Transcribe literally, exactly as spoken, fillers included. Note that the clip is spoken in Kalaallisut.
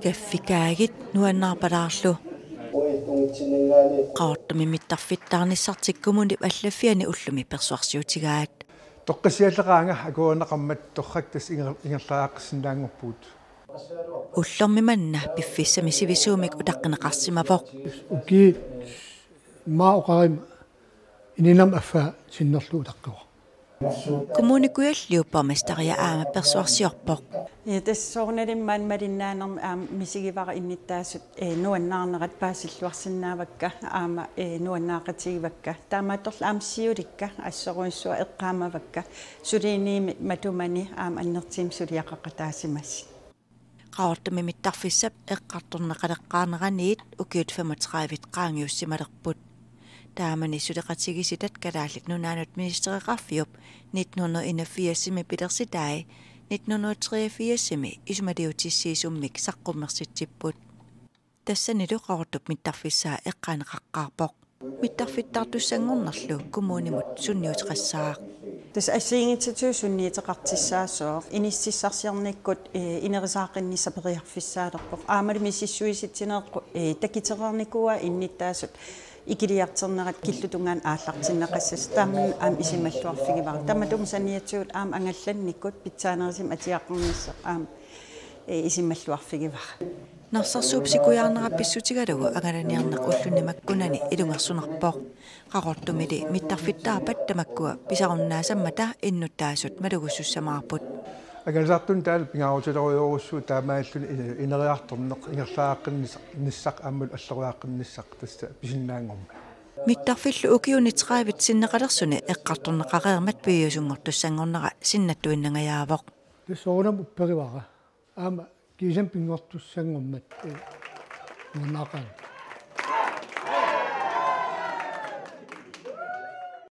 Kaffikaagit nuannaarpalaarlu. Qaqortumi mittarfittaarnissartik kommunip allaffiani ullumi persuarsiutigaat. Toqqissisialleqaanga akuerineqarmat torrak tassa inger-, ingerlariaqqissinnaanngorpugut. Ullormi manna piffissami sivisuumik utaqqineqarsimavoq. Ukiut maa oqarima ininam affaa sinnerlu utaqqivoq. Kommune Kujalliup borgmesteria aamma persuarsiorpoq. Ja, tassa soorunalimi maani malinnaanermi aamma misigivara innuttaasut, eh, nuannaarnerat paasilluarsinnaavakka, aamma, eh, nuannaaqatigivakka. Taamaattorli aamma siulikka assorujussuaq eqqaamavakka. Suliniimi matumani aamma annertuumik suliaqaqataasimasut. Qaqortumi mittarfissap eqqartorneqaleqqaarneraniit ukiut femogtredive qaangiussimalerput. Taamani suleqatigiissitaat Kalaallit Nunaannut ministereqarfiup nitten hundrede enogfirsimi pilersitai nitten hundrede treogfirsimi isumaliutissiisummik saqqummersitsipput. Tassanilu Qaqortup mittarfissaa eqqaaneqaqqaarpoq. Mittarfittaartussanngornerlu kommunimut sunniuteqassaaq. Tassa assigiinngitsutigut sunniuteqartussaassaaq, inississarsiornikkut, eh, ineriartorfiginnissaq periarfissaalerpoq. Aammalu misissuisitsineeqqut, eh, takitereernikuuaat innuttaasut ikiliartornerat killutungaanut aallartinneqassasoq, tamanna aamma isumalluarfigivara. Tamatuma saniatigut aamma angallannikkut pitsaanerusumik atuaqqinnissaq aamma, eh, isumalluarfigivara. Narsarsuup sikujaarnera pissutigalugu angalaniarneq ulluni makkunani ilungersunarpoq. Qaqortumili mittarfittaarpat tamakkua pisarunnaasammata innuttaasut malugussussamaarput. Angalasartuni taanna pingaarutilerujorujussuuvoq taamaalilluni ine-, ineriartorneq ingerlariaqqinnissaq, nissaq aammalu alloriaqqinnissaq tassa pisinnaanngormat. Mittarfillu ukiuni tredive sinneqalersuni eqqartorneqareermat piviusunngortussanngornera sinnattuinnangajaavoq. Tassa soorunami upperivara. Aamma kiisami pinngortussanngormat, eh, nuannaaqaanga.